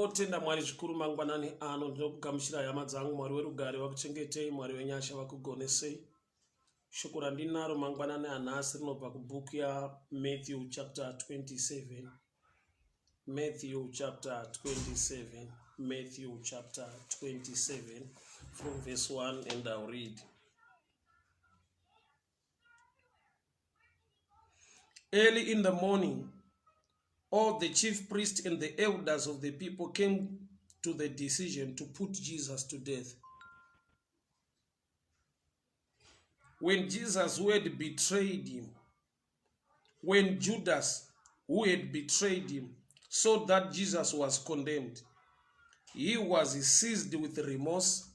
Ndinotenda Mwari zvikuru mangwanani ano, ndinokugamuchirai hama dzangu. Mwari werugare vakuchengetei, Mwari wenyasha vakugonesei. Shoko randinaro mangwanani anhasi rinobva kubhuku yaMatthew chapter 27. Matthew chapter 27. Matthew chapter 27 from verse 1 and I'll read. Early in the morning, all the chief priests and the elders of the people came to the decision to put Jesus to death. When Jesus, who had betrayed him, when Judas, who had betrayed him, saw that Jesus was condemned, he was seized with remorse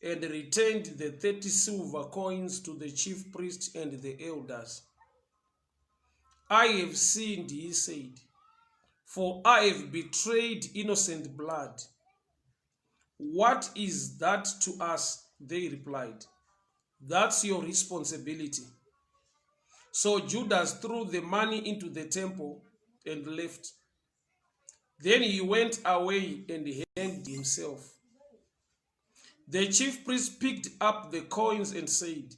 and returned the 30 silver coins to the chief priest and the elders. I have sinned, he said, for I have betrayed innocent blood. What is that to us? They replied. That's your responsibility. So Judas threw the money into the temple and left. Then he went away and hanged himself. The chief priest picked up the coins and said,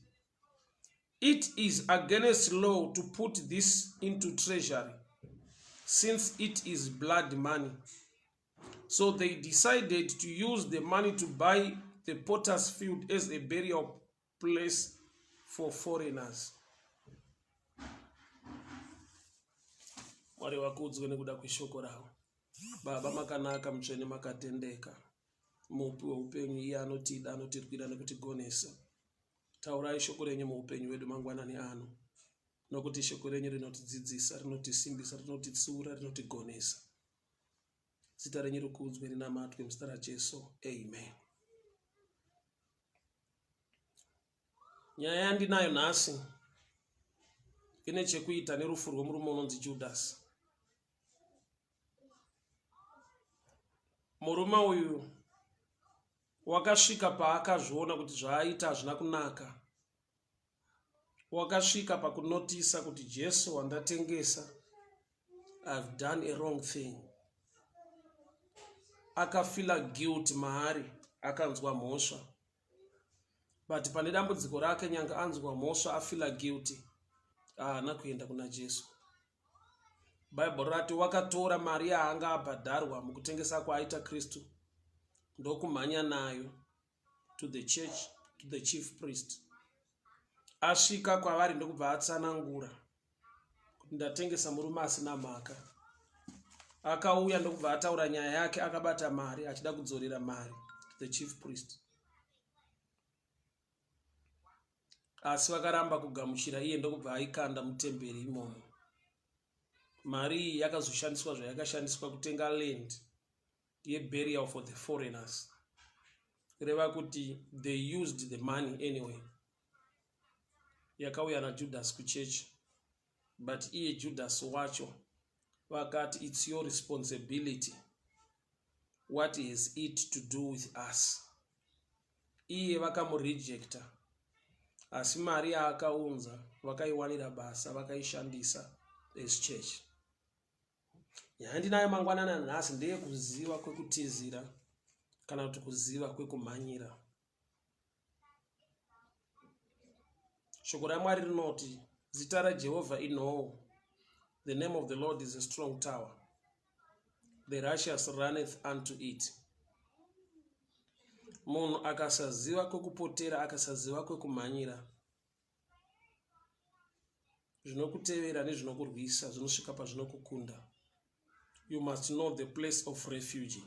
It is against law to put this into treasury, since it is blood money. So they decided to use the money to buy the potter's field as a burial place for foreigners. Mwari vakudzwe nekuda kweshoko ravo. Baba makanaka, mutsvene makatendeka, mupi weupenyu, iye anotida, anotirwira nekutigonesa. Taurai shoko renyu muupenyu hwedu mangwanani ano, nokuti shoko renyu rinotidzidzisa, rinotisimbisa, rinotitsiura, rinotigonesa. Zita renyu rikudzwe rinamatwe muzita raJesu. Amen. Nyaya yandinayo nhasi ine chekuita nerufu rwemurume unonzi Judasi. Murume uyu wakasvika paakazviona kuti zvaaita hazvina kunaka. Wakasvika pakunotisa kuti Jesu wandatengesa, I've done a wrong thing. Akafila guilt maari, akanzwa mhosva. But pane dambudziko rake, nyange anzwa mhosva afila guilty, haana kuenda kuna Jesu. Bible rati wakatora mari yaanga abhadharwa mukutengesa kwaaita Kristu ndokumhanya nayo to the church, to the chief priest. Asvika kwavari ndokubva atsanangura kuti ndatengesa murume asina mhaka. Akauya ndokubva ataura nyaya yake akabata mari achida kudzorera mari to the chief priest. Asi vakaramba kugamuchira iye ndokubva aikanda mutemberi imomo. Mari iyi yakazoshandiswa zvayakashandiswa kutenga land yeburial for the foreigners. Kureva kuti they used the money anyway. Yakauya naJudas kuchechi, but iye Judas wacho vakati it's your responsibility. What has it to do with us? Iye vakamurejecta, asi mari yaakaunza vakaiwanira basa, vakaishandisa as church. Nyaya ndinayo mangwanani anhasi ndeyekuziva kwekutizira kana kuti kuziva kwekumhanyira. Shoko raMwari rinoti zita raJehovha inhowo. The name of the Lord is a strong tower. The righteous runneth unto it. Munhu akasaziva kwekupotera, akasaziva kwekumhanyira, zvinokutevera nezvinokurwisa zvinosvika pazvinokukunda. You must know the place of refuge.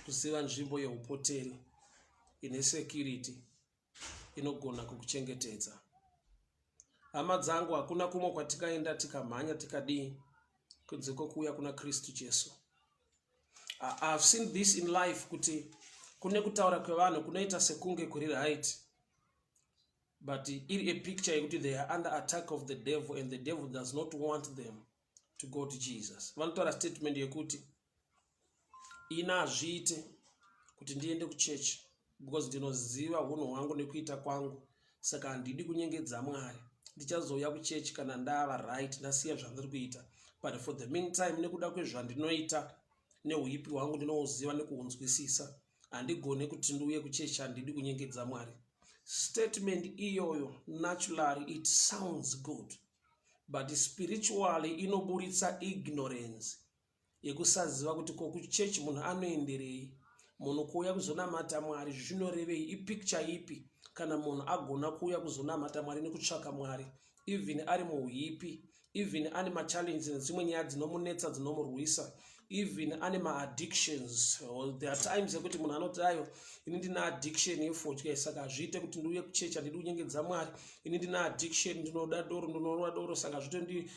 Kuziva nzvimbo yeupoteri ine security inogona kukuchengetedza. Hama dzangu, hakuna kumwe kwatikaenda tikamhanya tikadii kunze kwekuuya kuna Kristu Jesu. I've seen this in life kuti kune kutaura kwevanhu kunoita sekunge kuri right, but iri a picture yekuti they are under attack of the devil and the devil does not want them to go to Jesus. Vanotaura statement yekuti ina hazviite kuti ndiende kuchechi because ndinoziva hunhu hwangu nekuita kwangu, saka handidi kunyengedza Mwari. Ndichazouya kuchechi kana ndava right, ndasiya zvandiri kuita, but for the meantime nekuda kwezvandinoita Neuipi hwangu ndinouziva nekuhunzwisisa. Handigone kuti ndiuye kuchechi, handidi kunyengedza Mwari. Statement iyoyo, naturally it sounds good, but spiritually inoburitsa ignorance yekusaziva kuti ko kuchechi munhu anoenderei, munhu kuuya kuzonamata Mwari zvinorevei, ipicture ipi kana munhu agona kuuya kuzonamata Mwari nekutsvaka Mwari, even ari muuipi, even ane machallenges nedzimwe nyaya dzinomunetsa, dzinomurwisa, even ane maaddictions. There are times ekuti munhu anoti, "Ayo, ini ndina addiction yefodya, saka hazviite kuti ndiuye kuchechi, handidi kunyengedza Mwari. Ini ndina addiction, ndinoda doro, ndinonwa doro, saka hazviite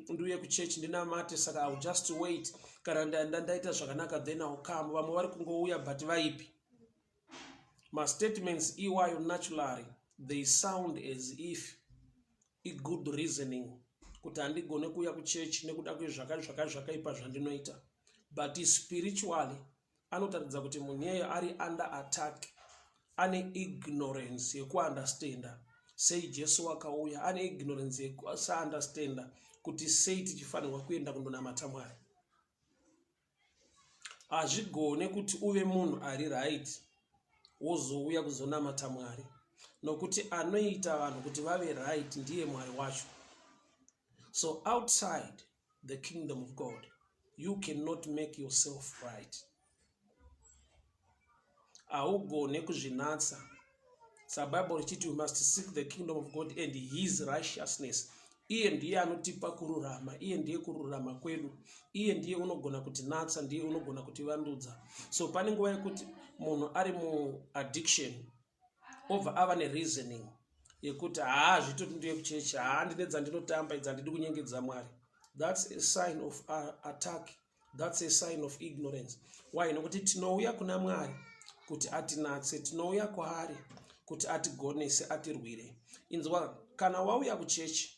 ndiuye kuchechi ndinamate. Saka I will just wait, kana ndaita zvakanaka, then I will come." Vamwe vari kungouya but vaipi. Mastatements iwayo, naturally they sound as if igood reasoning kuti handigone kuuya kuchechi nekuda kwezvakati zvakati zvakaipa zvandinoita, but spiritually anotaridza kuti munhu iyeyo ari under attack, ane ignorance yekuunderstanda sei Jesu wakauya, ane ignorance yekusaunderstanda kuti sei tichifanirwa kuenda kundonamata Mwari. Hazvigone kuti uve munhu ari right wozouya kuzonamata Mwari, nokuti anoita vanhu kuti vave right ndiye Mwari wacho. So outside the kingdom of God you cannot make yourself right. Haugone kuzvinatsa. Sabhaibheri richiti we must seek the kingdom of God and his righteousness. Iye ndiye anotipa kururama, iye ndiye kururama kwedu, iye ndiye unogona kutinatsa, ndiye unogona kutivandudza. So pane nguva yekuti munhu ari muaddiction obva ava nereasoning yekuti haa, zvitoti ndiye kuchechi, haa, ndine dzandinotamba idzi, handidi kunyengedza Mwari. That's a sign of attack, that's a sign of ignorance. Why? Nokuti tinouya kuna Mwari kuti atinatse, tinouya kwaari kuti atigonese, atirwire. Inzwa, kana wauya kuchechi,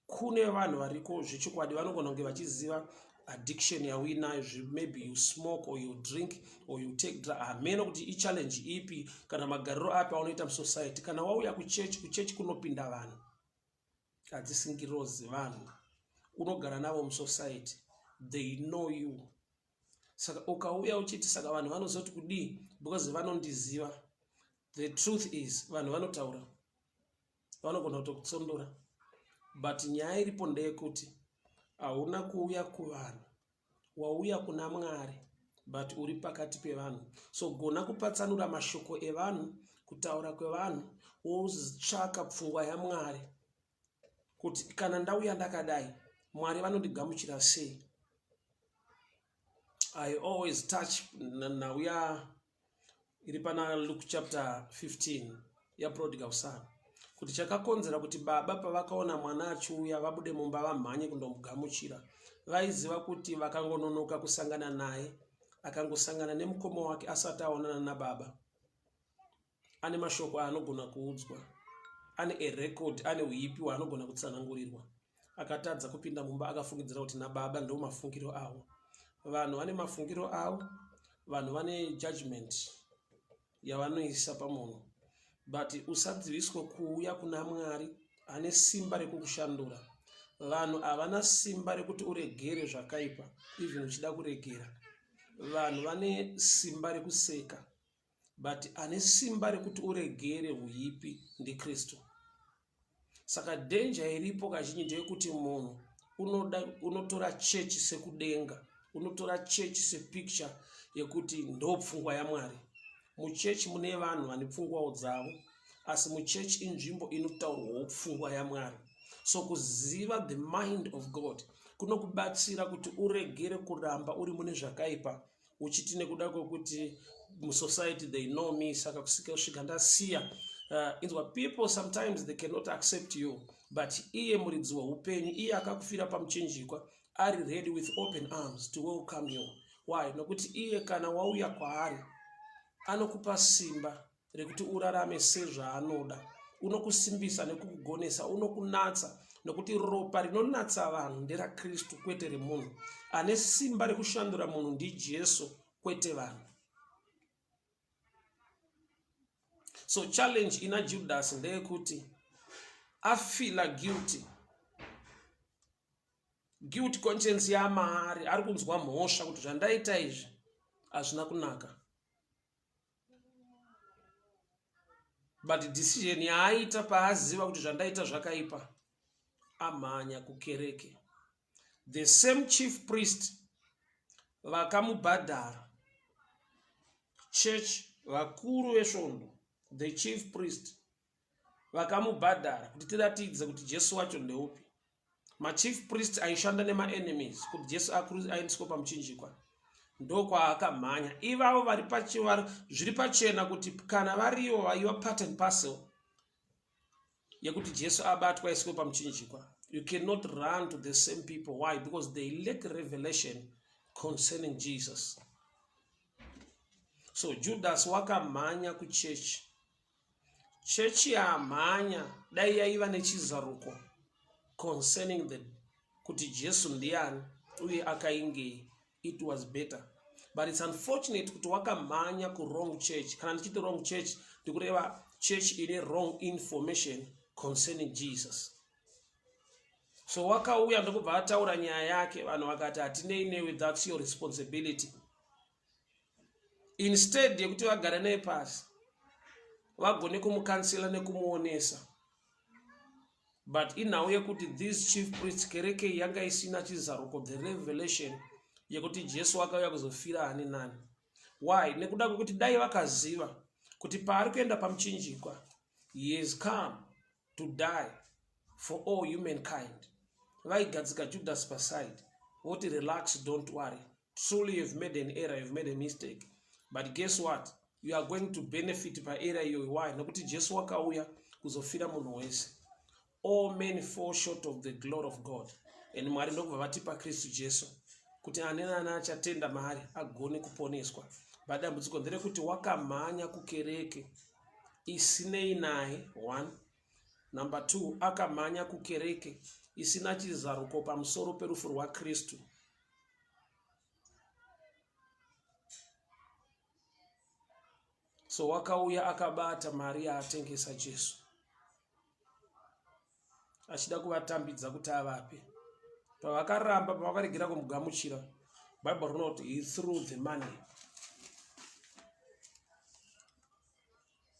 kune vanhu variko zvechokwadi vanogona kunge vachiziva addiction yauinayo. Maybe you smoke or you drink or you take drug, hameno kuti ichallenge ipi kana magariro api aunoita musociety. Kana wauya kuchechi, kuchechi kunopinda vanhu, hadzisi vanhu unogara navo musociety, they know you. Saka ukauya uchiti, "Saka vanhu vanozoti kudii because vanondiziva?" The truth is vanhu vanotaura, vanogona kutokutsondora, but nyaya iripo ndeyekuti hauna kuuya kuvanhu, wauya kuna Mwari, but uri pakati pevanhu. So gona kupatsanura mashoko evanhu, kutaura kwevanhu, wotsvaka pfungwa yaMwari kuti kana ndauya ndakadai, Mwari vanondigamuchira sei? I always touch nhau ya iri pana Luke chapter 15 yaprodigal son, kuti chakakonzera kuti baba pavakaona mwana achiuya vabude mumba vamhanye kundomugamuchira, vaiziva kuti vakangononoka kusangana naye, akangosangana nemukoma wake asati aonana nababa, ane mashoko aanogona kuudzwa, ane arecord, ane uipi hwaanogona kutsanangurirwa. Akatadza kupinda mumba akafungidzira kuti nababa ndo mafungiro avo. Vanhu vane mafungiro avo, vanhu vane judgment yavanoisa pamunhu, but usadziviswe kuuya kuna Mwari ane simba rekukushandura. Vanhu havana simba rekuti uregere zvakaipa even uchida kuregera. Vanhu vane simba rekuseka, but ane simba rekuti uregere uipi ndiKristu. Saka danger iripo kazhinji ndeyekuti munhu unotora chechi sekudenga, unotora chechi sepicture yekuti ndo pfungwa yaMwari. Muchechi mune vanhu vane pfungwawo dzavo, asi muchechi inzvimbo inotaurwawo pfungwa yaMwari. So kuziva the mind of God kunokubatsira kuti uregere kuramba uri mune zvakaipa uchiti nekuda kwekuti musociety they know me, saka kusvika ndasiya. Inzwa, people sometimes they cannot accept you, but iye muridzi weupenyu, iye akakufira pamuchinjikwa, ari ready with open arms to welcome you. Why? Nokuti iye kana wauya kwaari anokupa simba rekuti urarame sezvaanoda, unokusimbisa nekukugonesa, unokunatsa, nokuti ropa rinonatsa vanhu nderaKristu kwete remunhu. Ane simba rekushandura munhu ndiJesu kwete vanhu. So challenge ina Judas ndeyekuti afeela guilty. Guilt conscience yamaari, ari kunzwa mhosva kuti zvandaita izvi hazvina kunaka. But decision yaaita paaziva kuti zvandaita zvakaipa, amhanya kukereke. The same chief priest vakamubhadhara church, vakuru vesvondo, the chief priest vakamubhadhara kuti tiratidze kuti Jesu wacho ndeupi. Machief priest aishanda nemaenemies kuti Jesu aendeswe pamuchinjikwa, ndokwaakamhanya. Ivavo vari zviri pachena kuti kana varivo vaiva part and parcel yekuti Jesu abatwa aiswe pamuchinjikwa. You cannot run to the same people. Why? Because they lack revelation concerning Jesus. So Judas wakamhanya kuchechi. Chechi yamhanya dai yaiva nechizaruko concerning the kuti Jesu ndiani uye akaingei, it was better. But it's unfortunate kuti wakamhanya kuwrong church. Kana ndichiti wrong church, ndikureva church ine wrong information concerning Jesus. So wakauya ndokubva ataura nyaya yake, vanhu vakati hatinei newe, that's your responsibility. Instead yekuti vagare naye pasi vagone kumukansela nekumuonesa, but inhau yekuti these chief priests, kereke yanga isina chizaruko, the revelation yekuti Jesu akauya kuzofira ani nani. Why? Nekuda kwekuti dai vakaziva kuti paari kuenda pamuchinjikwa, he has come to die for all humankind, vaigadzika Judas paside voti, "Relax, don't worry. Truly you've made an error, you've made a mistake, but guess what? You are going to benefit paerror iyoyo." Why? Nekuti Jesu wakauya kuzofira munhu wese. All men fall short of the glory of God, and Mwari ndokubva vatipa Kristu Jesu kuti ane nani achatenda maari agone kuponeswa. But dambudziko nderekuti wakamhanya kukereke isinei naye, one. Number two, akamhanya kukereke isina chizaruko pamusoro perufu rwaKristu. So wakauya akabata mari yaatengesa Jesu achida kuvatambidza kuti avape. Pavakaramba, pavakaregera kumugamuchira, Bible rinoti he threw the money.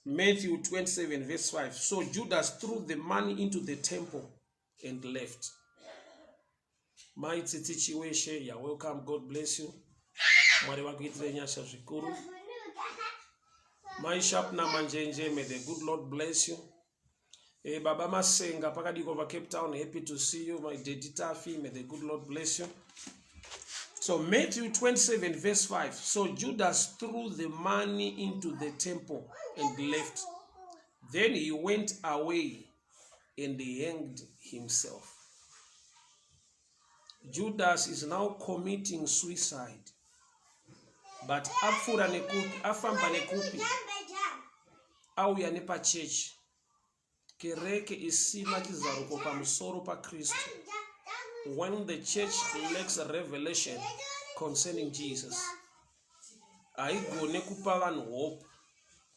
Matthew 27 verse 5. So Judas threw the money into the temple and left. Mai Tsitsi Chiweshe, you're welcome. God bless you. Mwari vakuitire nyasha zvikuru. Mai Sharpna Manjenje, may the good Lord bless you. Hey, Baba Masenga, pakadiko pa Cape Town, happy to see you. My daddy Taffy, may the good Lord bless you. So Matthew 27 verse 5. So Judas threw the money into the temple and left. Then he went away and hanged himself. Judas is now committing suicide. But apfuura nekupi, afamba nekupi, auya nepachechi, kereke isina chizaruko pamusoro paKristu. When the church lacks revelation concerning Jesus, haigone kupa vanhu hope,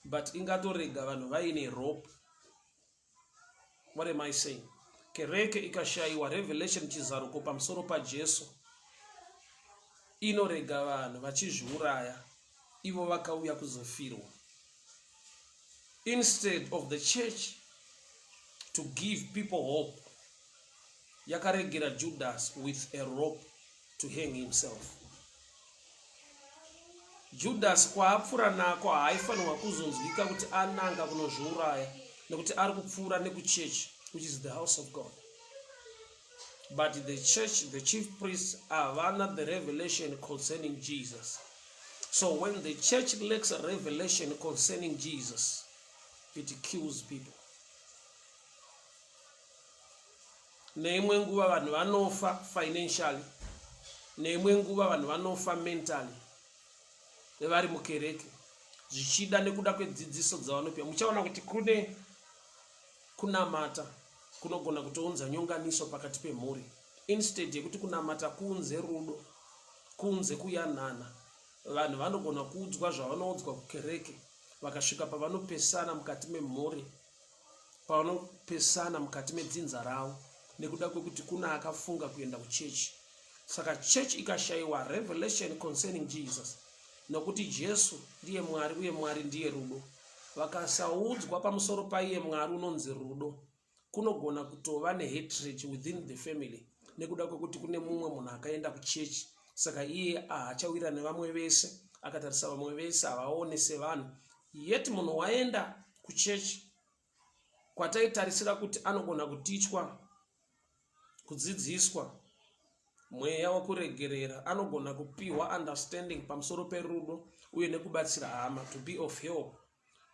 but ingatorega vanhu vaine rope. What am I saying? Kereke ikashayiwa revelation, chizaruko pamusoro paJesu, inorega vanhu vachizviuraya ivo vakauya kuzofirwa. Instead of the church to give people hope, yakaregera Judas with a rope to hang himself. Judas kwaapfuura nako haaifanirwa kuzonzwika kuti ananga kunozviuraya, nekuti ari kupfuura nekuchechi, which is the house of God. But the church, the chief priests havana the revelation concerning Jesus. So when the church lacks a revelation concerning Jesus, it kills people. Neimwe nguva vanhu vanofa financially, neimwe nguva vanhu vanofa mentally vari mukereke, zvichida nekuda kwedzidziso dzavanopiwa. Muchaona kuti kune kunamata kunogona kutounza nyonganiso pakati pemhuri. Instead yekuti kunamata kuunze rudo, kuunze kuyanana, vanhu vanogona kuudzwa zvavanoudzwa kukereke, vakasvika pavanopesana mukati memhuri, pavanopesana mukati medzinza ravo. nekuda kwekuti kuna akafunga kuenda kuchechi. Saka church ikashayiwa revelation concerning Jesus, nokuti Jesu ndiye Mwari uye Mwari ndiye rudo, vakasaudzwa pamusoro paiye Mwari unonzi rudo, kunogona kutova nehatred within the family nekuda kwekuti kune mumwe munhu akaenda kuchechi, saka iye ahachawira nevamwe vese, akatarisa vamwe vese havaone sevanhu, yet munhu waenda kuchechi kwataitarisira kuti anogona kutichwa, kudzidziswa mweya wekuregerera, anogona kupiwa understanding pamusoro perudo uye nekubatsira hama, to be of help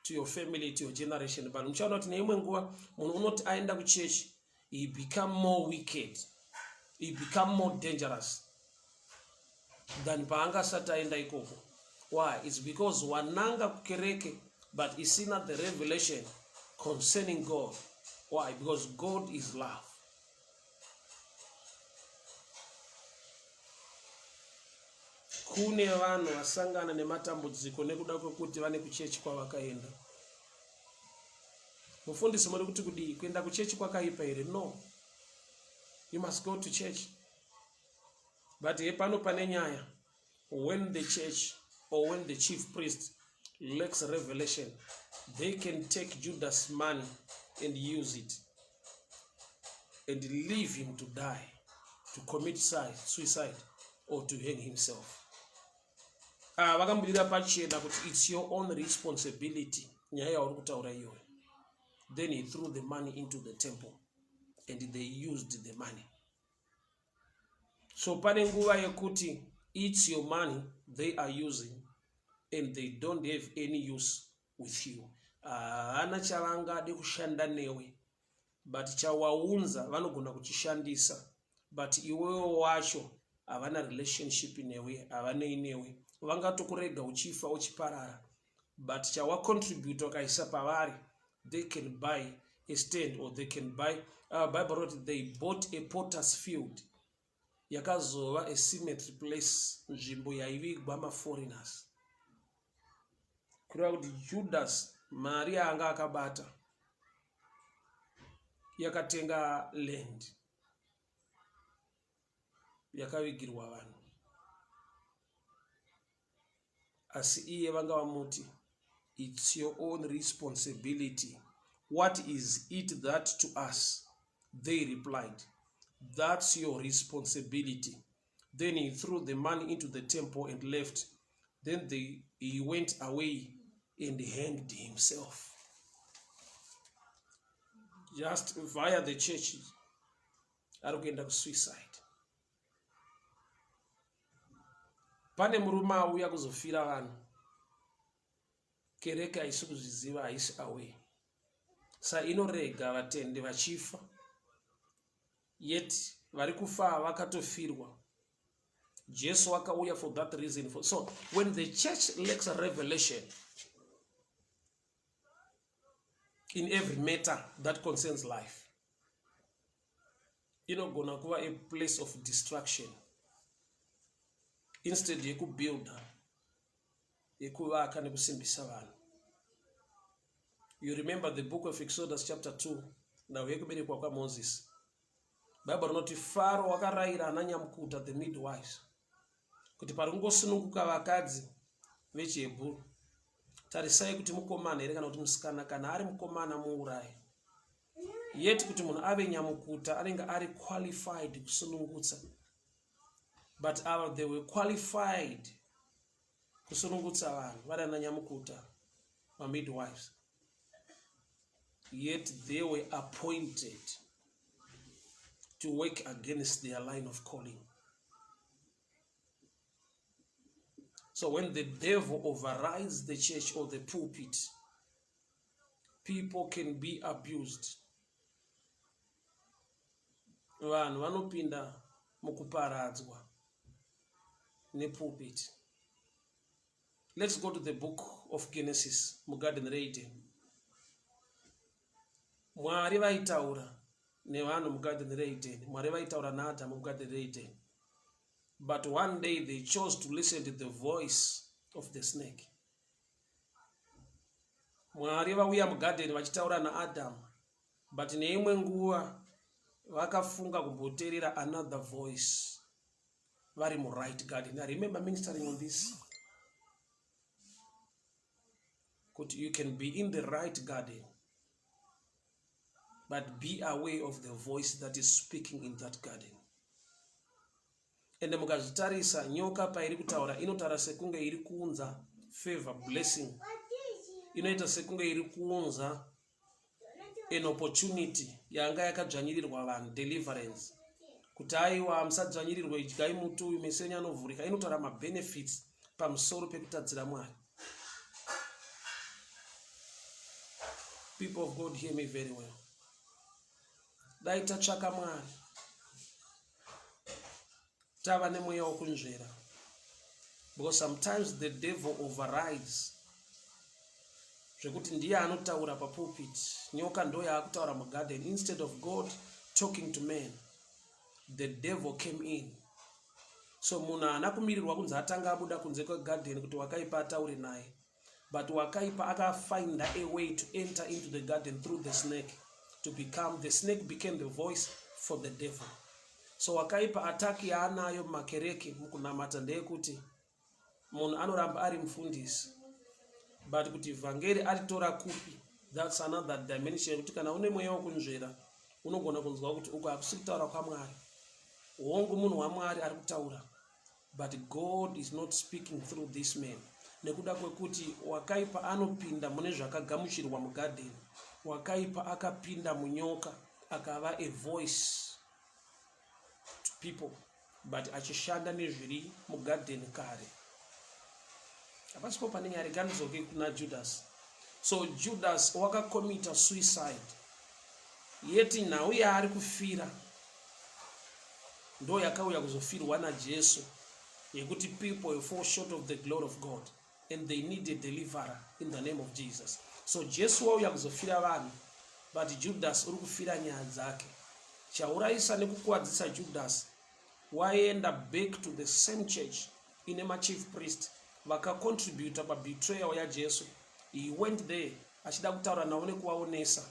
to your family, to your generation. But muchaona kuti neimwe nguva munhu unoti aenda kuchechi, he become more wicked, he become more dangerous than paangasati aenda ikoko. Why? It's because wananga kukereke but isina the revelation concerning God. Why? Because God is love. Kune vanhu vasangana nematambudziko nekuda kwekuti vane kuchechi kwavakaenda. Mufundisi, muri kuti kudii? Kuenda kuchechi kwakaipa here? No, you must go to church, but hepano pane nyaya. When the church or when the chief priest lacks revelation, they can take Judas money and use it and leave him to die, to commit suicide or to hang himself. Ah, vakambudira pachena kuti it's your own responsibility, nyaya yauri kutaura iyoyo. Then he threw the money into the temple and they used the money. So pane nguva yekuti it's your money they are using and they don't have any use with you. Havana chavangade kushanda newe, but chawaunza vanogona kuchishandisa, but iwewo wacho havana relationship newe, havanei newe, vangatokurega uchifa uchiparara, but chawacontribute wakaisa pavari, they can buy a stand or they can buy Bible wrote they bought a potter's field yakazova a cemetery place, nzvimbo yaivigwa maforeigners. Kureva kuti Judas mari yaanga akabata yakatenga land yakavigirwa vanhu, asi iye vanga vamuti it's your own responsibility. What is it that to us? They replied, that's your responsibility. Then he threw the money into the temple and left. Then he went away and hanged himself. Just via the church ari kuenda kusuicide. Pane murume auya kuzofira vanhu, kereke haisi kuzviziva, haisi away, sa inorega vatendi vachifa, yet vari kufa vakatofirwa. Jesu akauya for that reason. So when the church lacks a revelation in every matter that concerns life, inogona kuva a place of destruction instead yekubuilda, yekuvaka nekusimbisa vanhu. You remember the book of Exodus chapter 2, nhau yekuberekwa kwaMoses. Bible rinoti Faro wakarayira ana nyamukuta, the midwives, kuti pari kungosununguka vakadzi vechiHebhuru, tarisai kuti mukomana here kana kuti musikana, kana ari mukomana muurayi. Yet kuti munhu ave nyamukuta anenge ari qualified kusunungutsa, but ava they were qualified kusunungutsa vanhu vari ana nyamukuta, mamidwives, yet they were appointed to work against their line of calling. So when the devil overrides the church or the pulpit, people can be abused. Vanhu vanopinda mukuparadzwa nepulpit. Let's go to the book of Genesis, mugarden reEden. Mwari vaitaura nevanhu mugarden reEden, Mwari vaitaura naAdhamu mugarden reEden, but one day they chose to listen to the voice of the snake. Mwari vauya mugadheni vachitaura naAdhamu, but neimwe nguva Vakafunga kumboteerera another voice vari muright garden. I remember ministering on this kuti you can be in the right garden but be aware of the voice that is speaking in that garden. Ende mukazvitarisa nyoka pairi kutaura inotaura sekunge iri kuunza favor blessing, inoita sekunge iri kuunza an opportunity yanga yakadzvanyirirwa vanhu deliverance kuti aiwa musadzvanyirirwe idyai muti uyu meso enyu anovhurika inotaura mabenefits pamusoro pekutadzira mwari people of god hear me very well dai tatsvaka mwari tava nemweya wokunzvera because sometimes the devil overrides zvekuti ndiye anotaura papulpit nyoka ndo yaakutaura mugarden instead of god talking to man the devil came in so munhu haana kumirirwa kunzi atanga abuda kunze kwegarden kuti wakaipa ataure naye but wakaipa akafinda a way to enter into the garden through the snake to become the snake became the voice for the devil so wakaipa attack yaanayo mumakereke mukunamata ndeyekuti munhu anoramba ari mufundisi but kuti vhangeri aritora kupi thats another dimension yekuti kana une mweya wekunzvera unogona kunzwa kuti uku hakusi kutaura kwamwari hongu munhu wamwari ari kutaura But God is not speaking through this man nekuda kwekuti wakaipa anopinda mune zvakagamuchirwa mugarden. Wakaipa akapinda munyoka akava a voice to people but achishanda nezviri mugarden kare. Hapasipo pane nyaya, rega ndidzoke kuna Judas. So Judas wakakomita suicide yeti nhau yaari kufira ndo yakauya kuzofirwa naJesu yekuti people have fall short of the glory of God and they need a deliverer in the name of Jesus. So Jesu wauya kuzofira vanhu but Judas uri kufira nyaya dzake. Chaurayisa nekukuwadzisa Judas waenda back to the same church ine machief priest vakacontributa pabetrayal yaJesu. He went there achida kutaura navo nekuvaonesa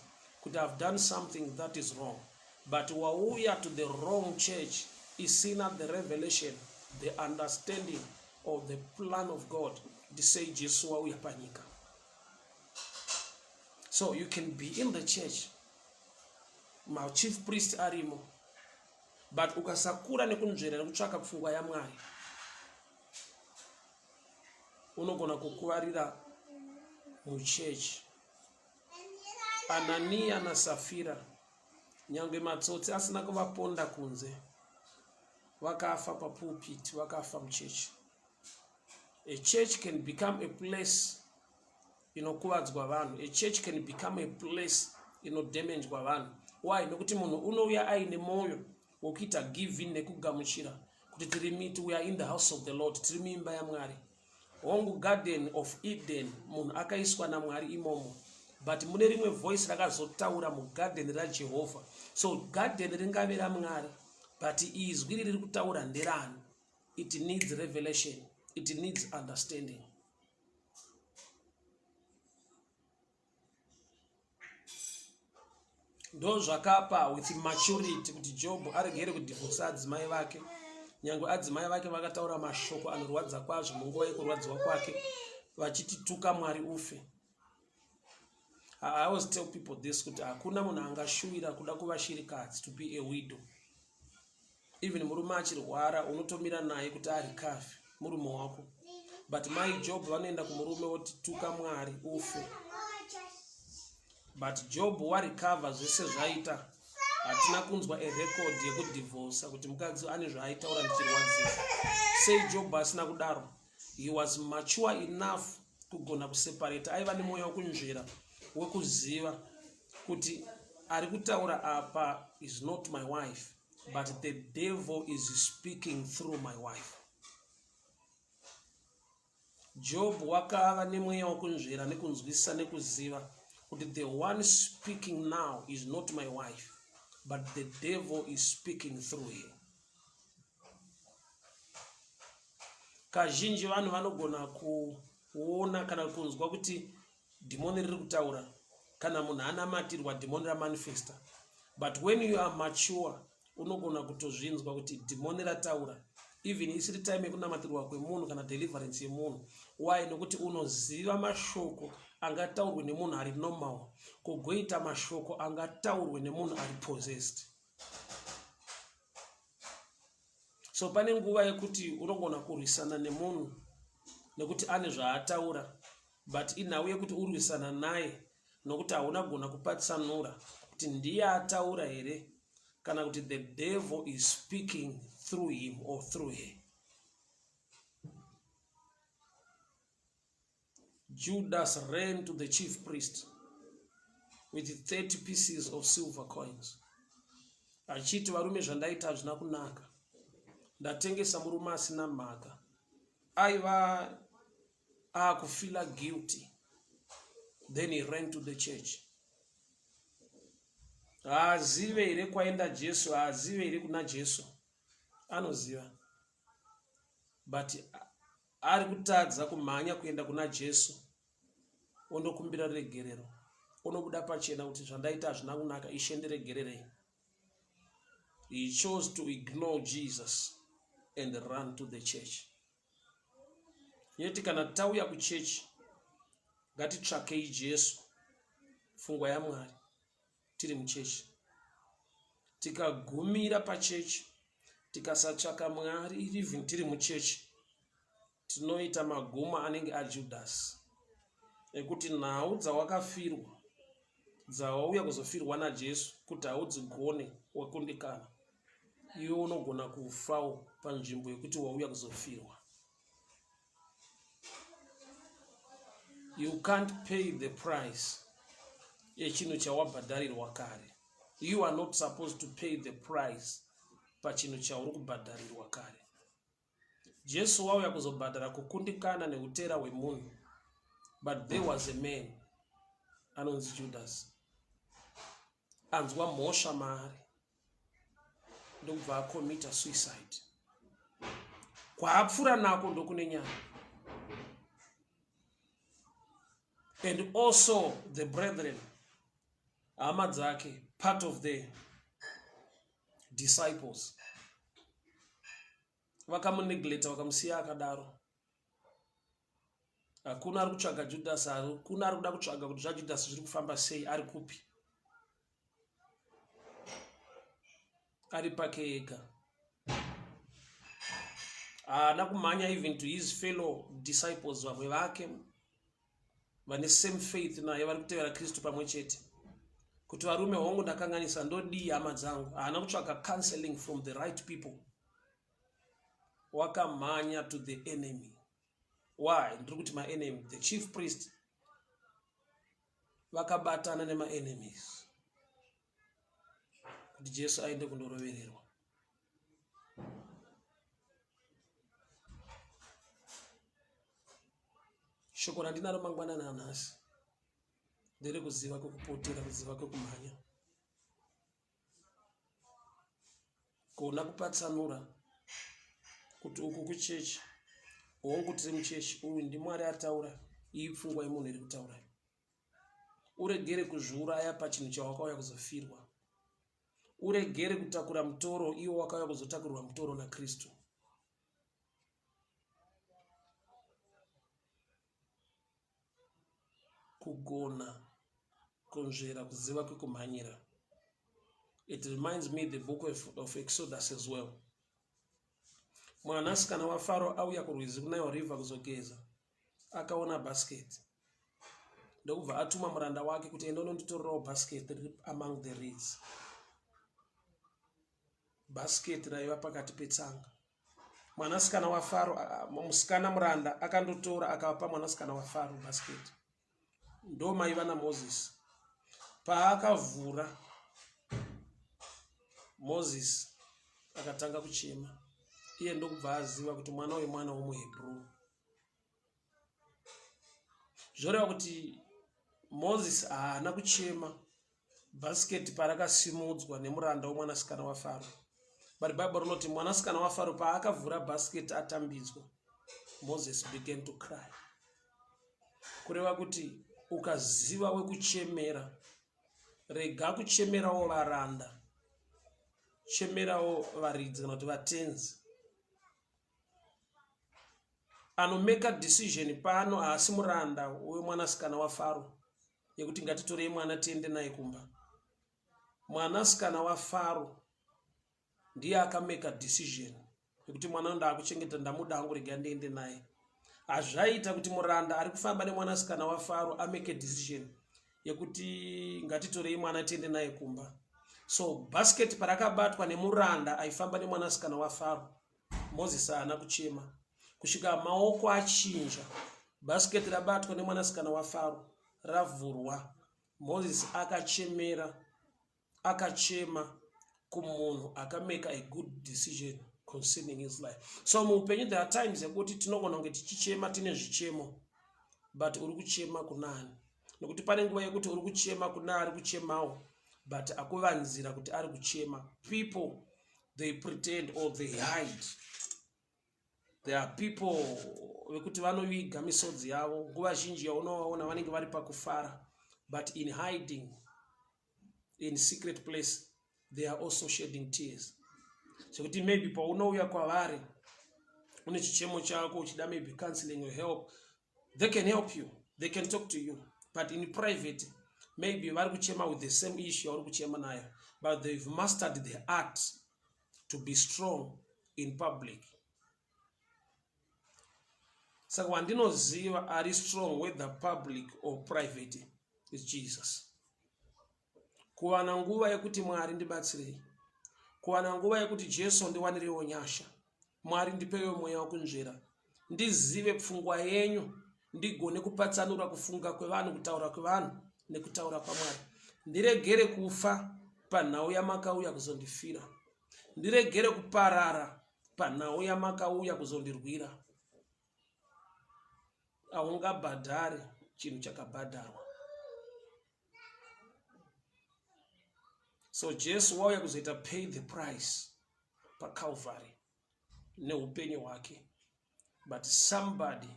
kuti I've done something that is wrong but wauya to the wrong church isina the revelation the understanding of the plan of God kuti sei Jesu wauya panyika. So you can be in the church machief priest arimo but ukasakura nekunzvera nekutsvaka pfungwa yaMwari unogona kukuvarira muchechi Ananiya naSafira nyange matsotsi asina kuvaponda kunze vakafa papulpit vakafa muchechi a church can become a place inokuvadzwa vanhu a church can become a place inodhemejwa vanhu why nekuti munhu unouya aine mwoyo wekuita giving nekugamuchira kuti tiri miti we are in the house of the lord tiri muimba yamwari hongu garden of eden munhu akaiswa namwari imomo but mune rimwe voice rakazotaura mugarden rajehovha so garden ringave ramwari but izwi riri kutaura nderani it needs revelation it needs understanding Ndozvakapa with maturity kuti Job aregere kudhivhosa adzimai vake nyange adzimai vake vakataura mashoko anorwadza kwazvo munguva yekurwadziwa kwake vachiti tuka Mwari ufe. I always tell people this kuti hakuna munhu angashuwira kuda kuva shirikadzi to be a widow. Even murume achirwara unotomira naye kuti arecover murume wako. But mai Job vanoenda kumurume woti tuka Mwari ufe. But Job warecover zvese zvaita. Hatina kunzwa a record yekudivorsa kuti mukadzi ane zvaaitaura ndichirwadziwa. Sei Job asina kudaro? He was mature enough kugona kuseparate. Aiva nemweya wekunzvera wekuziva kuti ari kutaura apa is not my wife but the devil is speaking through my wife. Job wakava nemweya wekunzvera nekunzwisisa nekuziva kuti the one speaking now is not my wife but the devil is speaking through him. Kazhinji vanhu vanogona kuona kana kunzwa kuti dhimoni riri kutaura kana munhu anamatirwa dhimoni ramanifesta. But when you are mature unogona kutozvinzwa kuti dhimoni rataura even isiri time yekunamatirwa kwemunhu kana deliverance yemunhu. Why? Nokuti unoziva mashoko angataurwe nemunhu ari normal kogoita mashoko angataurwe nemunhu ari possessed. So pane nguva yekuti unogona kurwisana nemunhu nekuti ane zvaataura, but inhau yekuti urwisana naye nokuti hauna kugona kupatsanura kuti ndiye ataura here kana kuti the devil is speaking through him or through her. Judas ran to the chief priest with 30 pieces of silver coins achiti, varume, zvandaita hazvina kunaka, ndatengesa murume asina mhaka. Aiva akufila guilty. Then he ran to the church. Haazive here kwaenda Jesu? Haazive here kuna Jesu? Anoziva, but ari kutadza kumhanya kuenda kuna Jesu ondokumbira ruregerero, onobuda pachena kuti zvandaita hazvina kunaka, Ishe ndiregererei. He chose to ignore Jesus and run to the church. Yeti kana tauya kuchechi ngatitsvakei Jesu, pfungwa yaMwari tiri muchechi. Tikagumira pachechi tikasatsvaka Mwari even tiri muchechi, tinoita magumo anenge aJudhasi ekuti nhau dzawakafirwa dzawauya kuzofirwa naJesu kuti haudzigone, wakundikana. Iwe unogona kufawo panzvimbo yekuti wauya kuzofirwa. You can't pay the price yechinhu chawabhadharirwa kare. You are not supposed to pay the price pachinhu chauri kubhadharirwa kare. Jesu wauya kuzobhadhara kukundikana neutera hwemunhu, but there was a man anonzi Judas anzwa mhosva maari ndokubva akomita suicide. Kwaapfuura nako ndokune nyaya. And also the brethren, hama dzake, part of the disciples, vakamunegleta vakamusiya akadaro. Hakuna ari kutsvaga Judas, hakuna ari kuda kutsvaga kuti zvaJudas zviri kufamba sei, ari kupi, ari pake ega. Haana kumhanya even to his fellow disciples, vamwe vake vane same faith naye, vari kutevera Kristu pamwe chete, kuti varume, hongu ndakanganisa, ndodii hama dzangu? Haana kutsvaga counseling from the right people. Wakamhanya to the enemy. Why ndiri kuti maenemy? The chief priest vakabatana nemaenemies kuti Jesu aende kundorovererwa. Shoko randinaro mangwanani anhasi nderekuziva kwekupotera, kuziva kwekumhanya, gona kupatsanura kuti uku kuchechi, hongu tiri muchechi, uyu ndiMwari ataura, iyi pfungwa yemunhu iri kutaura. Uregere kuzviuraya pachinhu chawakauya kuzofirwa. Uregere kutakura mutoro iwo wakauya kuzotakurirwa mutoro naKristu. Kugona kunzvera, kuziva kwekumhanyira. It reminds me the book of Exodus as well. Mwanasikana waFaro auya kurwizi kuNile River kuzogeza, akaona basket ndokubva atuma muranda wake kuti enda unonditorerawo basket riri among the reeds. Basket raiva pakati petsanga. Mwanasikana waFaro, musikana muranda akandotora akapa mwanasikana waFaro basket. Ndo maiva naMoses. Paakavhura, Moses akatanga kuchema, iye ndokubva aziva kuti mwana uyu mwana womuHebrew. Zvoreva kuti Moses haana kuchema bhasiketi parakasimudzwa nemuranda womwanasikana waFaro, but Bible rinoti mwanasikana waFaro paakavhura bhasiketi atambidzwa, Moses began to cry. Kureva kuti ukaziva wekuchemera. Rega kuchemerawo varanda, chemerawo varidzi kana kuti vatenzi. Anomeka decision pano haasi muranda wemwanasikana waFaro yekuti ngatitorei mwana tiende naye kumba. Mwanasikana waFaro ndiye akameka decision yekuti mwana ndaakuchengeta ndamuda hangu rega ndiende naye. Hazvaita kuti muranda ari kufamba nemwanasikana waFaro ameke decision yekuti ngatitorei mwana tiende naye kumba. So basket parakabatwa nemuranda aifamba nemwanasikana waFaro, Moses haana kuchema kusvika maoko achinja. Basket rabatwa nemwanasikana waFaro ravhurwa, Moses akachemera akachema kumunhu akameka a good decision concerning his life. So muupenyu there are times yekuti tinogona kunge tichichema tine zvichemo, but uri kuchema kunani? Nekuti pane nguva yekuti uri kuchema kuna ari kuchemawo, but akuvanzira kuti ari kuchema. People, they pretend or they hide. There are people vekuti vanoviga misodzi yavo. Nguva zhinji yaunovaona vanenge vari pakufara, but in hiding, in secret place, they are also shedding tears. Zvekuti maybe paunouya kwavari une chichemo chako uchida maybe counseling or help, they can help you, they can talk to you, but in private maybe vari kuchema with the same issue yauri kuchema nayo, but they've mastered the art to be strong in public. Saka wandinoziva ari strong whether public or private is Jesus. Kuwana nguva yekuti Mwari ndibatsirei, kuwana nguva yekuti Jesu ndiwanirewo nyasha, Mwari ndipewo mweya wekunzvera, ndizive pfungwa yenyu, ndigone kupatsanura kufunga kwevanhu, kutaura kwevanhu nekutaura kwaMwari. Ndiregere kufa panhau yamakauya kuzondifira, ndiregere kuparara panhau yamakauya kuzondirwira. Haungabhadhare chinhu chakabhadharwa. So Jesu wauya kuzoita pay the price paCalvary neupenyu hwake, but somebody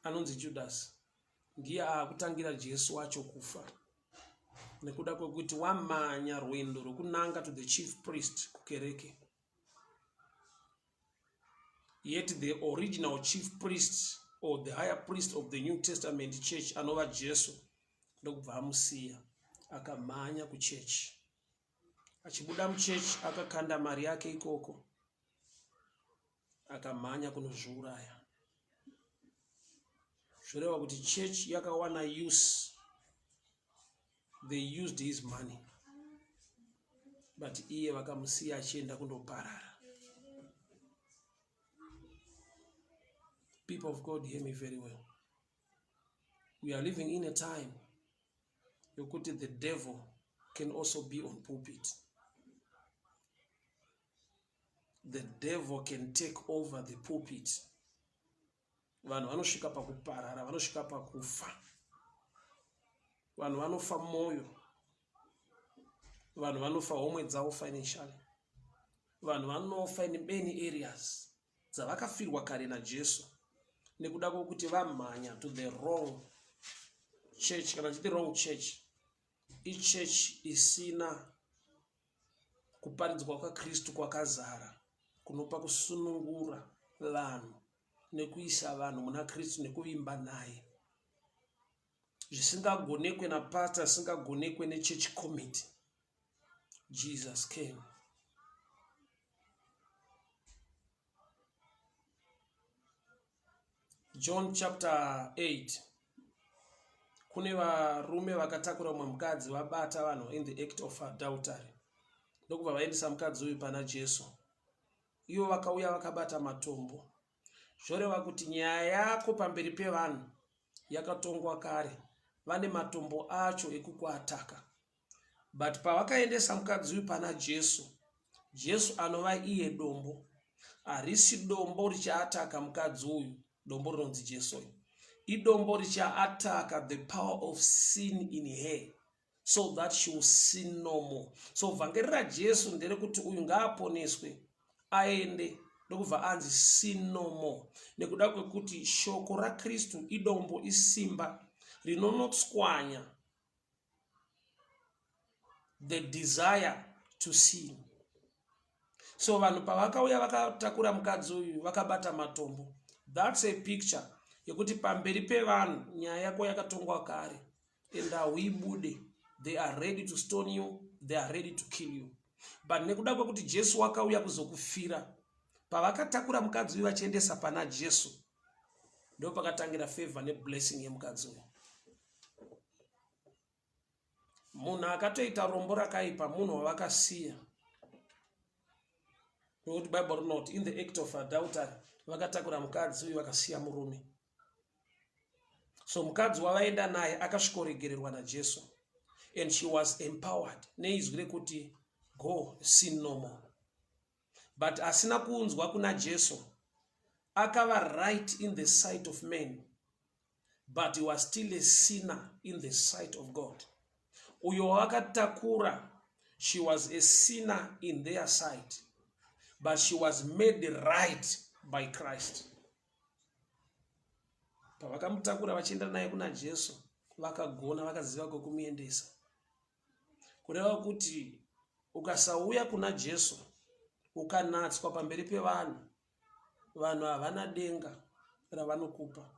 anonzi Judas ndiye aakutangira Jesu wacho kufa, nekuda kwekuti wamanya rwendo rwekunanga to the chief priest kukereke. Yet the original chief priest or the higher priest of the New Testament church anova Jesu ndokubva amusiya akamhanya kuchechi. Achibuda muchechi akakanda mari yake ikoko akamhanya kunozviuraya. Zvoreva kuti church yakawana use, they used his money, but iye vakamusiya achienda kundoparara. People of God, hear me very well. We are living in a time yokuti the devil can also be on pulpit. The devil can take over the pulpit. Vanhu vanosvika pakuparara, vanosvika pakufa, vanhu vanofa mwoyo, vanhu vanofa homwe dzavo financially, vanhu vanofa in many areas dzavakafirwa kare naJesu nekuda kwokuti vamhanya to the wrong church. Kana chiti wrong church, ichurch isina kuparidzwa kwaKristu kwakazara kunopa kusunungura vanhu nekuisa vanhu muna Kristu nekuvimba naye, zvisingagonekwe napastor, zvisingagonekwe nechurch committee. Jesus came. John chapter 8, kune varume vakatakura mumwe mukadzi, vabata vanhu in the act of adultery, ndokubva vaendesa mukadzi uyu pana Jesu. Ivo vakauya vakabata matombo. Zvoreva kuti nyaya yako pamberi pevanhu yakatongwa kare, vane matombo acho ekukuataka. But pavakaendesa mukadzi uyu pana Jesu, Jesu anova iye dombo, harisi dombo richaataka mukadzi uyu. Dombo rinonzi Jesu uyu idombo richaataka the power of sin in her, so that she will sin no more. So vhangeri raJesu nderekuti uyu ngaaponeswe aende, ndokubva anzi sin no more, nekuda kwekuti shoko raKristu idombo, isimba rinonotswanya. The desire to sin. So vanhu pavakauya vakatakura mukadzi uyu vakabata matombo, that's a picture yekuti pamberi pevanhu nyaya yako yakatongwa kare and hauibude. They are ready to stone you, they are ready to kill you, but nekuda kwekuti Jesu wakauya kuzokufira, pavakatakura mukadzi uyu vachiendesa pana Jesu, ndo pakatangira favor neblessing yemukadzi uyu. Munhu akatoita rombo rakaipa munhu wavakasiya, nekuti Bible rinoti in the act of adultery vakatakura mukadzi uyu vakasiya murume. So mukadzi wavaenda naye akasvikoregererwa naJesu and she was empowered neizwi rekuti, "Go, sin no more." But asina kuunzwa kuna Jesu akava right in the sight of men, but he was still a sinner in the sight of God. Uyo wavakatakura, she was a sinner in their sight, but she was made right by Christ. Pavakamutakura vachienda naye kuna Jesu, vakagona, vakaziva kwekumuendesa. Kureva kuti ukasauya kuna Jesu ukanatswa pamberi pevanhu, vanhu havana denga ravanokupa.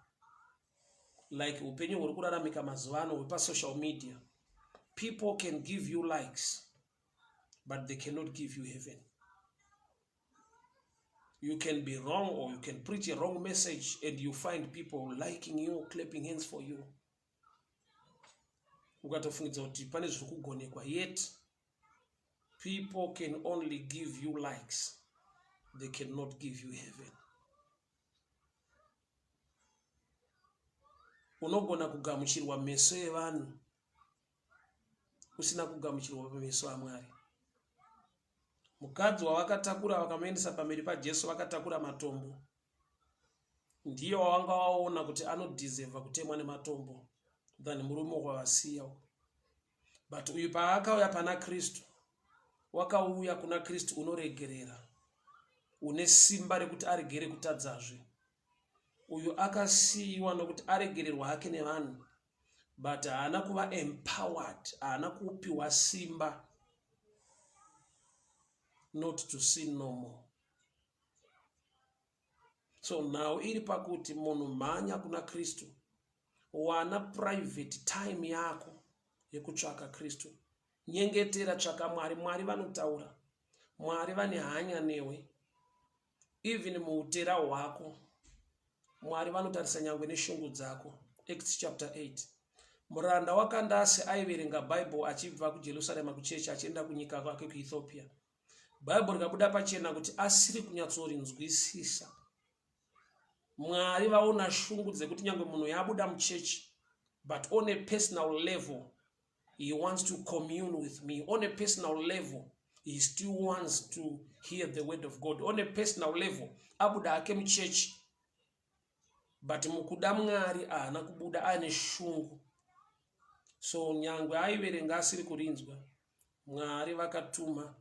Like upenyu huri kuraramika mazuva ano hwepasocial media, people can give you likes, but they cannot give you heaven. You can be wrong or you can preach a wrong message and you find people liking you, clapping hands for you, ukatofungidza kuti pane zviri kugonekwa. Yet people can only give you likes, they cannot give you heaven. Unogona kugamuchirwa meso evanhu usina kugamuchirwa pameso aMwari. Mukadzi wavakatakura vakamuendesa pamberi paJesu vakatakura matombo ndiye wavanga waona kuti anodhizevha kutemwa nematombo than murume wavasiya. But uyu paakauya pana Kristu, wakauya kuna Kristu unoregerera, une simba rekuti aregere kutadzazve. Uyu akasiyiwa nokuti aregererwa hake nevanhu, but haana kuva empowered, haana kupiwa simba not to sin no more. So nhau iri pakuti munhu mhanya kuna Kristu, wana private time yako yekutsvaka Kristu, nyengetera, tsvaka Mwari. Mwari vanotaura, Mwari vane hanya newe. Even muutera hwako Mwari vanotarisa nyangwe neshungu dzako. Acts chapter 8, muranda waKandasi aiverenga Bible achibva kuJerusarema kuchechi achienda kunyika kwake kuEthiopia. Bhaibheri rikabuda pachena kuti asiri kunyatsorinzwisisa. Mwari vaona shungu dzekuti nyange munhu yabuda muchechi, but on a personal level he wants to commune with me. On a personal level he still wants to hear the word of God. On a personal level abuda hake muchechi, but mukuda Mwari haana kubuda, aine shungu. So nyangwe aiverenga asiri kurinzwa, Mwari vakatuma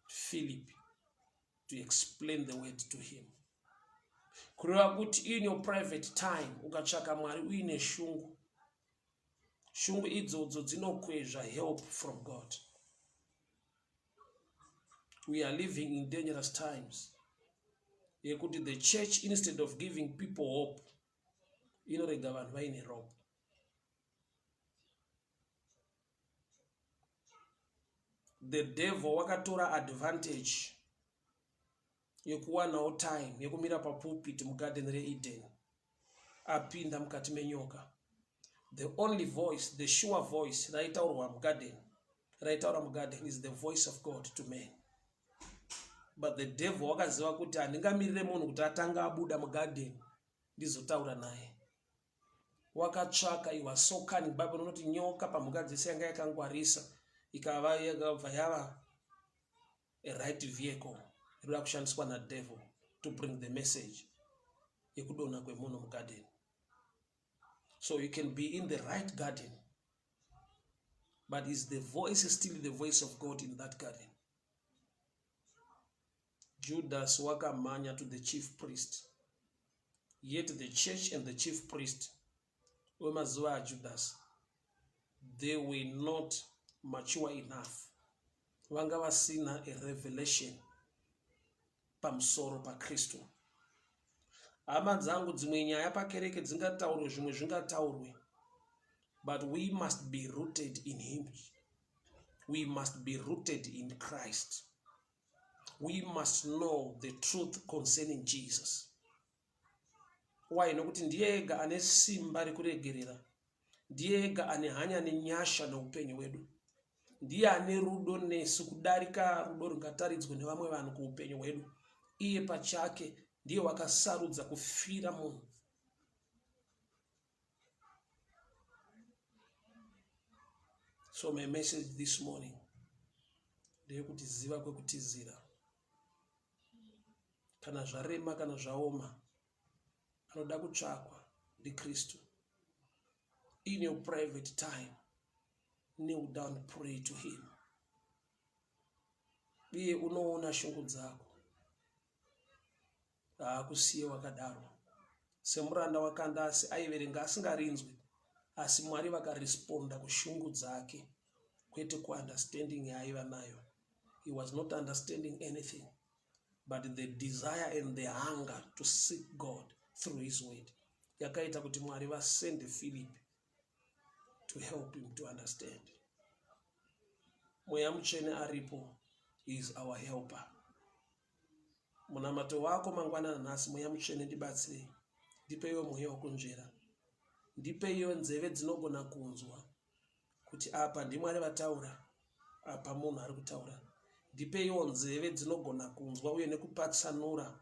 Philip to explain the word to him. Kureva kuti in your private time ukatsvaka Mwari uine shungu, shungu idzodzo dzinokwezva help from God. We are living in dangerous times yekuti the church, instead of giving people hope, inorega vanhu vaine rope. The devil wakatora advantage yekuwanawo time yekumira papulpit mugarden reEden. Apinda mukati menyoka, the only voice, the sure voice raitaurwa mugarden, raitaura mugarden, is the voice of God to man. But the devil wakaziva kuti handingamirire munhu kuti atanga abuda mugarden ndizotaura naye. Wakatsvaka, he was so cunning. Bible rinoti nyoka pamhuka dzese yanga yakangwarisa, ikava yakabva yava a right vehicle inoda kushandiswa nadevil to bring the message yekudonha kwemunhu mugarden. So you can be in the right garden, but is the voice still the voice of God in that garden? Judas wakamhanya to the chief priest, yet the church and the chief priest wemazuva aJudas, they were not mature enough. Vanga vasina a revelation pamusoro paKristu. Hama dzangu, dzimwe nyaya pakereke dzingataurwe, zvimwe zvingataurwe, but we must be rooted in him. We must be rooted in Christ. We must know the truth concerning Jesus. Why? Nokuti ndiye ega ane simba rekuregerera, ndiye ega ane hanya nenyasha neupenyu hwedu, ndiye ane rudo nesu kudarika rudo rungataridzwe nevamwe vanhu kuupenyu hwedu. Iye pachake ndiye wakasarudza kufira munhu. So my message this morning ndeyekuti ziva kwekutizira. Kana zvarema, kana zvaoma, anoda kutsvakwa ndiKristu. In your private time, kneel down, pray to him. Iye unoona shungu dzako, haakusiye wakadaro. Semuranda waKandasi aiverenga asingarinzwi, asi Mwari vakaresponda kushungu dzake, kwete kuunderstanding yaaiva nayo. He was not understanding anything, but the desire and the hunger to seek God through his word yakaita kuti Mwari vasende Philip to help him to understand. Mweya Mutsvene aripo, he is our helper. Munamato wako mangwanana nhasi, Mweya Mutsvene ndibatsirei, ndipeiwo mweya wokunzvera, ndipeiwo nzeve dzinogona kunzwa kuti apa ndiMwari vataura, apa munhu ari kutaura. Ndipeiwo nzeve dzinogona kunzwa uye nekupatsanura,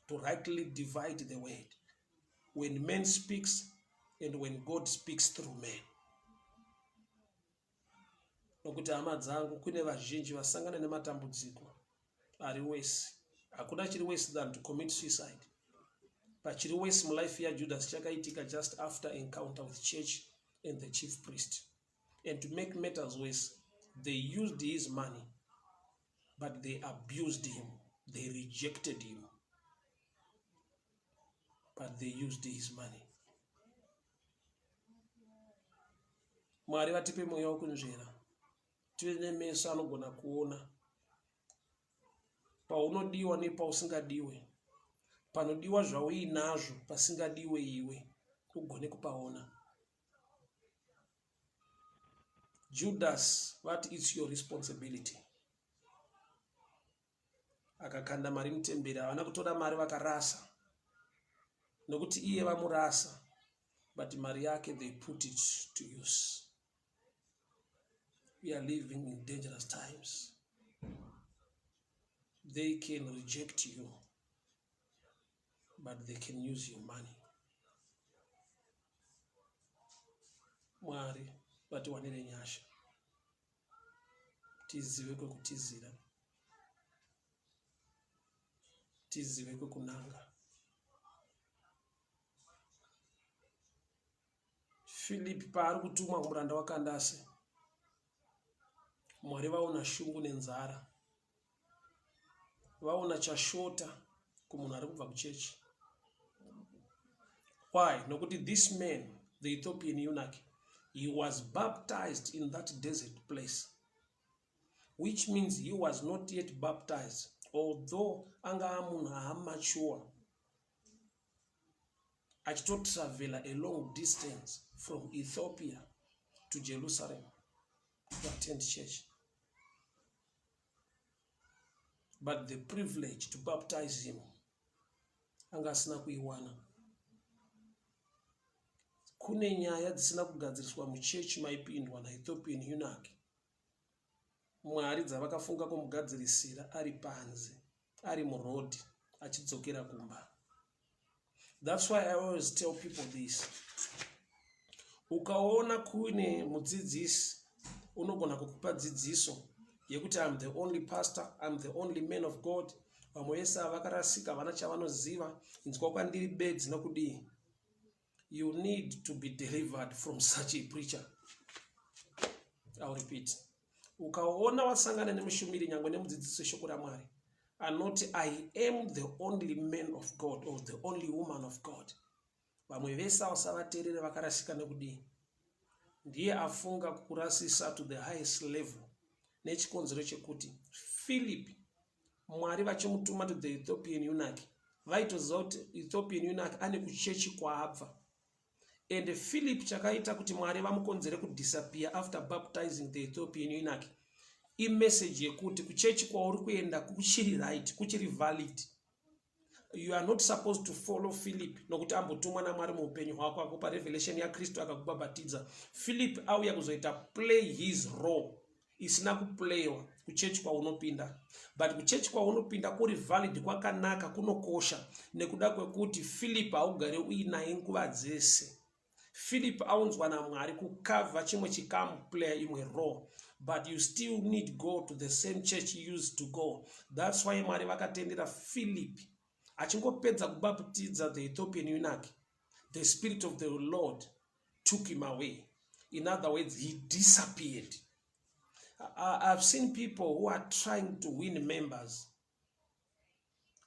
to rightly divide the word when man speaks and when God speaks through man. Nokuti hama dzangu, kune vazhinji vasangana nematambudziko ari worse. Hakuna chiri worse than to commit suicide. Pachiri worse mulife yaJudas chakaitika just after encounter with church and the chief priest. And to make matters worse, they used his money, but they abused him. They rejected him, but they used his money. Mwari vatipe mweya wekunzvera, tive nemeso anogona kuona paunodiwa nepausingadiwe, panodiwa zvauinazvo, pasingadiwe iwe, ugone kupaona. Judas vati, "It's your responsibility." Akakanda mari mutemberi, havana kutora mari, vakarasa, nokuti iye vamurasa, but mari yake they put it to use. We are living in dangerous times. They can reject you, but they can use your money. Mwari vatiwanire nyasha, tizive kwekutizira, tizive kwekunanga. Philip paari kutumwa kumuranda waKandase, Mwari vaona shungu nenzara, vaona chashota kumunhu ari kubva kuchechi. Why? Nokuti this man, the Ethiopian eunuch, he was baptized in that desert place, which means he was not yet baptized, although anga amunhu aamature, achitotravela a long distance from Ethiopia to Jerusalem to attend church, but the privilege to baptize him anga asina kuiwana. Kune nyaya dzisina kugadziriswa muchechi maipindwa naEthiopian eunuch, Mwari dzavakafunga kumugadzirisira ari panze, ari murodhi achidzokera kumba. That's why I always tell people this: ukaona kuine mudzidzisi unogona kukupa dzidziso yekuti I'm the only pastor, I'm the only man of God, vamwe vese ava vakarasika, havana chavanoziva, inzwa kwandiri bedzi nokudii, you need to be delivered from such a preacher. I'll repeat: ukaona wasangana nemushumiri, nyange nemudzidzisi weshoko raMwari, anoti, "I am the only man of God or the only woman of God, vamwe vese avasavateerere, vakarasika nekudii," Ndiye afunga kukurasisa to the highest level nechikonzero chekuti Philip Mwari vachimutuma to the Ethiopian eunuch vaitoziva kuti Ethiopian eunuch ane kuchechi kwaabva and Philip chakaita kuti Mwari vamukonzere kudisappear after baptizing the Ethiopian eunuch imessage yekuti kuchechi kwauri kuenda kuchiri right, kuchiri valid. You are not supposed to follow Philip nokuti ambotumwa naMwari muupenyu hwako akupa revelation yaKristu akakubhabhatidza. Philip auya kuzoita play his role isina kuplaywa kuchechi kwaunopinda, but kuchechi kwaunopinda kuri valid, kwakanaka, kunokosha nekuda kwekuti Philip haugare uinaye nguva dzese. Philip aunzwa naMwari kukavha chimwe chikamu, player imwe role, but you still need go to the same church you used to go. That's why Mwari vakatendera Philip achingopedza kubaptidza the Ethiopian eunuch, the spirit of the Lord took him away. In other words, he disappeared. I've seen people who are trying to win members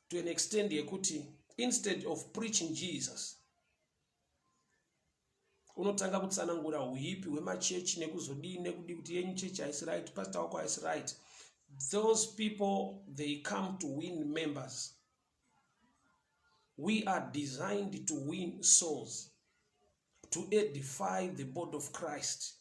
to an extent yekuti instead of preaching Jesus, unotanga kutsanangura huipi hwemachechi nekuzodii nekudii kuti yenyu chechi haisi right, pastor wako haisi right. Those people, they come to win members. We are designed to win souls, to edify the body of Christ.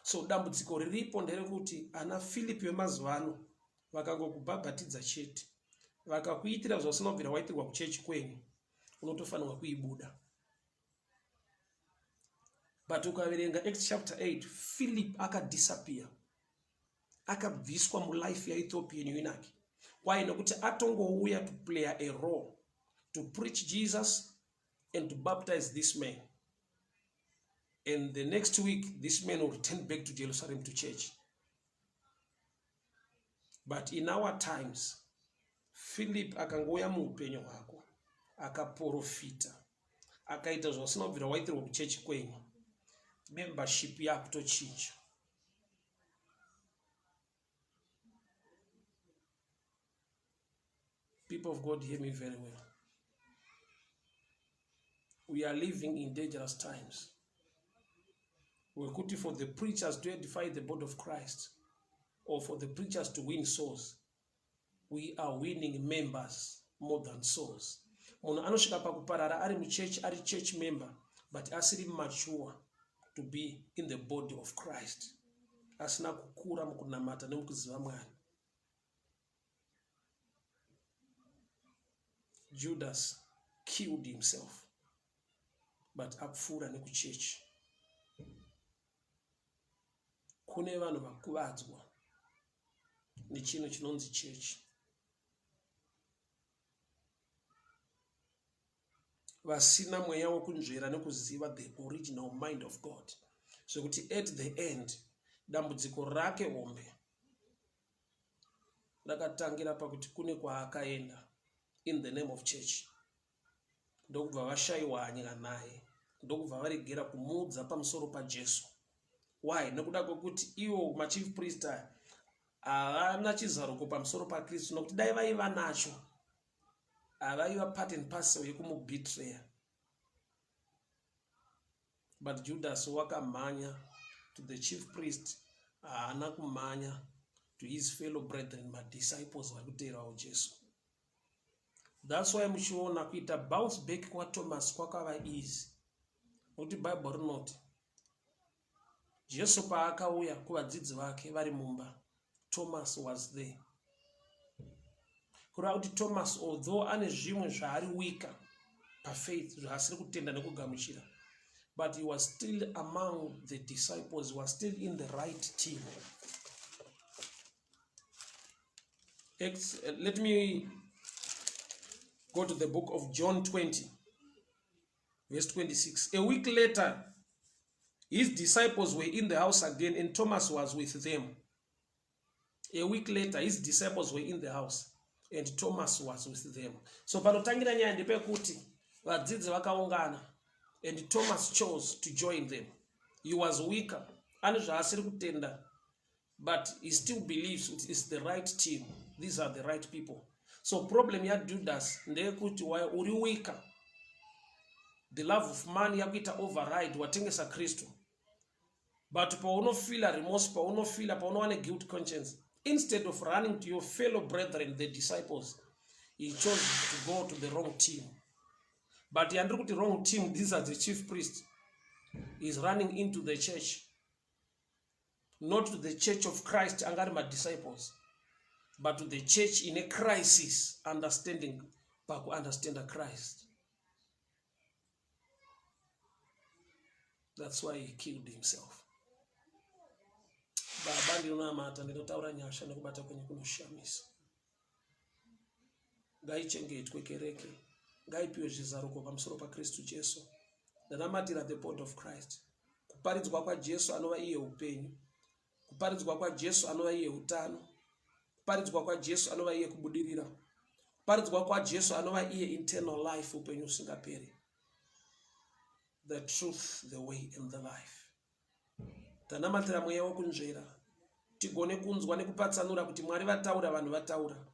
So dambudziko riripo nderekuti ana Philip vemazuva ano vakangokubhabhatidza chete, vakakuitira zvausina kubvira waitirwa kuchechi kwenyu, unotofanirwa kuibuda. But ukaverenga Acts chapter 8, Philip akadisappear, akabviswa mulife yaEthiopian eunuch. Why? Nokuti atongouya to play a role, to preach Jesus and to baptize this man, and the next week this man will return back to Jerusalem to church. But in our times, Philip akangouya muupenyu hwako akaprofita akaita zvausina kubvira waitirwa kuchechi kwenyu, membership yakutochinja. People of God, hear me very well. We are living in dangerous times. Wekuti for the preachers to edify the body of Christ or for the preachers to win souls, we are winning members more than souls. Munhu anosvika pakuparara ari muchurch, ari church member, but asiri mature to be in the body of Christ, asina kukura mukunamata nemukuziva Mwari. Judas killed himself, but apfuura nekuchechi. Kune vanhu vakuvadzwa nechinhu chinonzi chechi, vasina mweya wekunzvera nekuziva the original mind of God, zvekuti at the end dambudziko rake hombe rakatangira pakuti kune kwaakaenda in the name of church, ndokubva vashayiwa hanya naye, ndokubva varegera kumuudza pamusoro paJesu. Why? Nekuda kwekuti iwo machief priest aya havana chizaruko pamusoro paKristu, nokuti dai vaiva nacho havaiva part and parcel yekumubetreya. But Judas wakamhanya to the chief priest, haana kumhanya to his fellow brethren, madisciples vari kuteerawo Jesu. That's why muchiona kuita bounce back kwaThomas kwakava easy, nokuti Bible rinoti Jesu paakauya kuvadzidzi vake vari mumba, Thomas was there. Kureva kuti Thomas, although ane zvimwe zvaari weaker pafaith, zvaasiri kutenda nekugamuchira, but he was still among the disciples, he was still in the right team. Acts, let me go to the book of John 20, verse 26. A week later, his disciples were in the house again, and Thomas was with them. A week later, his disciples were in the house, and Thomas was with them. So panotangira nyaya ndepekuti vadzidzi vakaungana, and Thomas chose to join them. He was weaker, ane zvaasiri kutenda, but he still believes it is the right team, these are the right people. So problem yaJudas ndeyekuti uri weaker. The love of money yakuita override, watengesa Kristu. But paunofeela remorse, paunofeela, paunova neguilt conscience, instead of running to your fellow brethren, the disciples, he chose to go to the wrong team. But yandiri kuti wrong team, these are the chief priest, is running into the church, not to the church of Christ anga ari madisciples, but to the church in a crisis understanding, pakuunderstanda Christ. That's why he killed himself. Baba, ndinonamata, ndinotaura nyasha nekubata kwenyu kunoshamisa. Ngaichengetwe kereke, ngaipiwe zvizaruko pamusoro paKristu Jesu. Ndanamatira the body of Christ, kuparidzwa kwaJesu anova iye upenyu, kuparidzwa kwaJesu anova iye utano, kuparidzwa kwaJesu anova iye kubudirira, kuparidzwa kwaJesu anova iye internal life, upenyu husingaperi, the truth, the way and the life. Tanamatira mweya wokunzvera, tigone kunzwa nekupatsanura kuti Mwari vataura, vanhu vataura.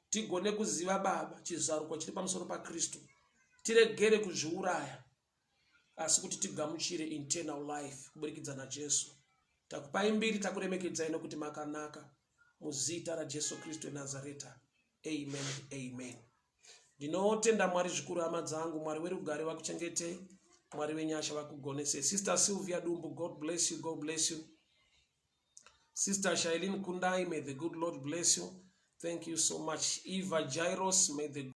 Tigone kuziva, Baba, chizaruko chiri pamusoro paKristu. Tiregere kuzviuraya, asi kuti tigamuchire internal life kuburikidza naJesu. Takupai mbiri, takuremekedzai nokuti makanaka. Muzita raJesu Kristu weNazareta, amen, amen. Ndinotenda Mwari zvikuru, hama dzangu. Mwari werugare vakuchengetei, Mwari wenyasha vakugonese. Sister Sylvia Dumbu, God bless you, God bless you. Sister Shailin Kundai, may the good Lord bless you. Thank you so much. Eva Jairos, may the